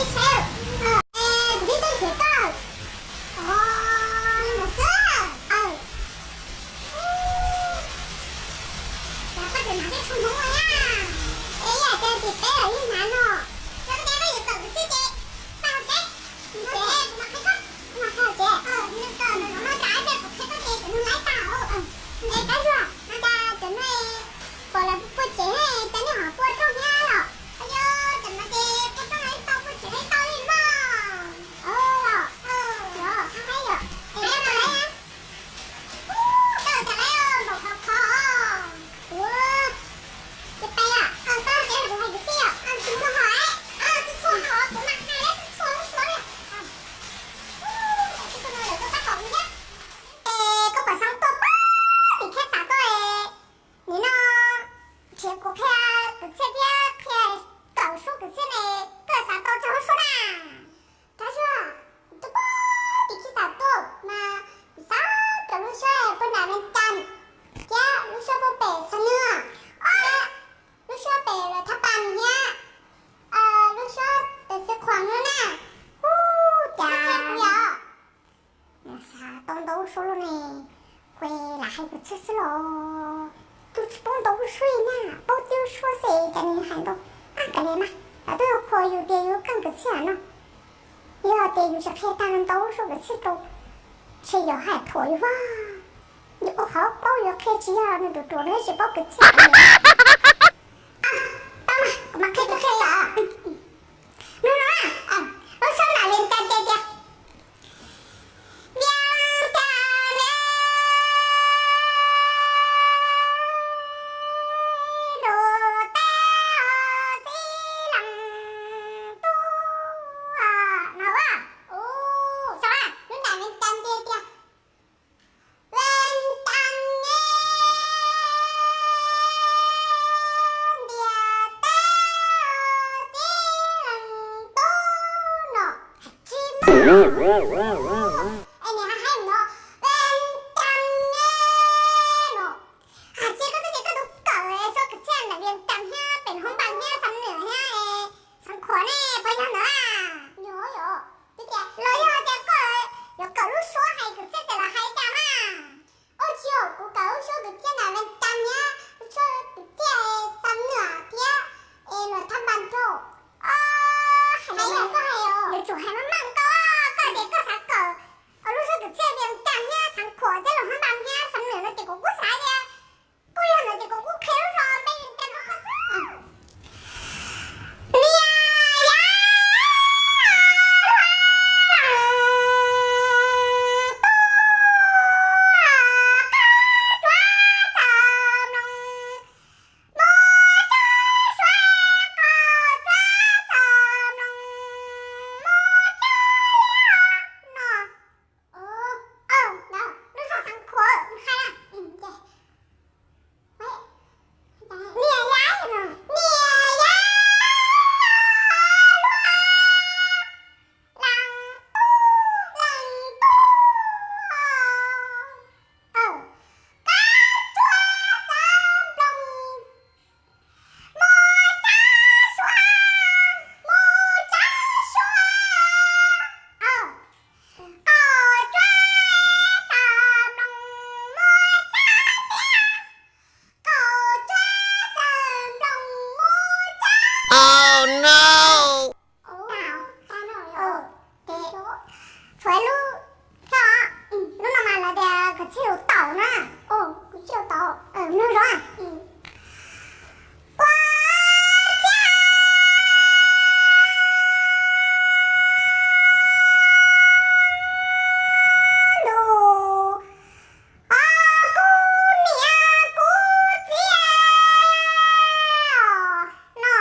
Kuv twb tuaj nrhiav koj. Mus xwb. Cas koj tseem hnav tej tshuaj Hmoob ua nyab? Es yam tias tim peb los yeej hnav no. Yog koj tias koj yuav kawm kwv txhiaj ces pab hauv tsev. Ces kuv mam qhia koj, kuv mam qhia hauv tsev. Nws kawm nws los muaj cas thiaj kuv qhia koj ces cov no laib tag. Es Kab Zuag, no cas cov no puas lawv puag tsev ne, cas nej ho puag rooj thiab los? Yog cov no ces puag rooj ib tau puag tsev ib tau li mas. Los, los, qab haib yom. Es koj tau laib na? Koj tau laib npaum qhov qhov. Ua, ces pais os, koj tsev kuv hais kwv tij os, tsis muaj hom, tsis txhua hom kuv mam hais, tsis txhua lub suab li. Koj no lawm koj pab kom kuv thiab. Es koj puas xav tuaj pab tim Khej Xav tuaj? Nim no nrhiav kuv qhia kwv txhiaj thiab qhia kawm suab kwv txhiaj ne, koj xav tau tsaug lub suab na. Kab Zuag, tuaj pab tim Khej Xav tuaj mas kuv xav kawm lub suab puag nram Vees Cas thiab lub suab puag pem Xab Nwj, thiab lub suab pem Luam Thab Pas thiab lub suab pem Xwm Khuam no na. Ub, cas kuv yog xav tau ntau lub suab loj ne, kuv lam hais kwv txhiaj xwb los. Tus tsis paub ntau lub suab na, paub tib lub suab xwb cas nws hais ntau. Ab, kav liam mas, lawv twb qhuas yus tias yus keej kwv txhiaj no. Yog tias yus tsis qhia tag ntau lub suab kwv txhiaj rau, ntshe yus hais thuam yus vaj. Yus ua qhov paub yus qhia tsis yog nws tus ruam nws tsis paub kwv txhiaj. Tau mas, kuv mam qhia koj qhia lawm. Mloog no na, lub suab nram Vias Cas ces tias, Vias Cas me dua teb txib leej tub no. Ua, lub nram Vias Cas ces tias, Vias Cas me dua teb txib leej tub no. Tsis muaj. Es nws hais no, Vias Cas me no. Hais tias koj twb tias koj tus kawm suab kwv txhiaj ntawm Vias Cas thiab pem Hoob Npas thiab Xam Nwm thiab Xeev Khuam ne, puas yog ntawd? Yog, yog. Twb tias los yog tias koj yuav kawm lub suab hais kwv txhiaj ces los hais cas mas. Ua tsis yog, kuv kawm lub suab kwv txhiaj ntawm Vias Cas thiab lub suab kwv txhiaj Xam Nwm thiab es Luam Thab Pas rau. Hais li koj hais, yuav tsum hais meej meej koj, koj tias koj xav kawm lub suab kwv txhiaj Vias Cas thiab Xeev Khuam thiab Luam Hab Npas thiab Xam Nwm no ces kuv kuj xav tias kuj yog ntawd ces kuv kuj qhia lub zos npe Vias Cas rau koj xwb. Niam yau tub, koj tsuav txaj mloog, muab cov suab koj tsuav txaj mloog, muab cov liab no. Lub zos Xeev Khuam hais na. Niam yau, niam yau, leej tub, leej tub, koj tsuav txaj mloog, muab cov suab, muab cov suab, koj tsuav txaj mloog, muab cov liab, koj tsuav txaj mloog, muab cov Tshuav ib lub, lub no mas lawv tias kwv txhiaj lus taum na. Kwv txhiaj lus taum, mloog zoo. Kua txiab ntuj, kuv niam kuv txiv no.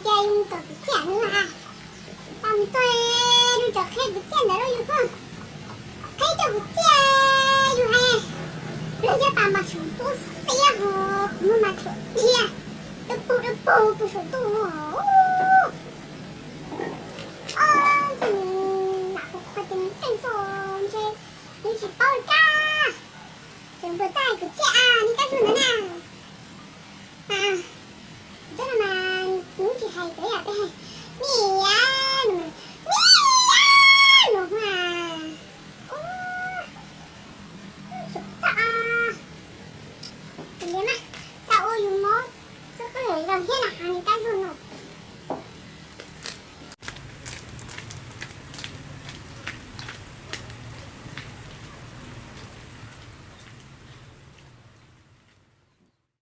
Cia yus mus tom kwv txhiaj no a. Pab mus txog, yus txawm qhia kwv txhiaj ntawd rau yus, qhia coj kwv txhiaj yus hais, los yog pab mas saum ntuj xiab ho, kuv muaj mas tshuav dhia, dawb paug dawb paug puag saum ntuj no. Ob, ntshe nws lam hu qhua ces nws tseem tuaj, ntshe nws tsis paub li kab. Tseem npawg txaj kwv txhiaj a, nws kab zug ntawd na. Mas, teb no mas nws tsis hais cov yam peb hais, nws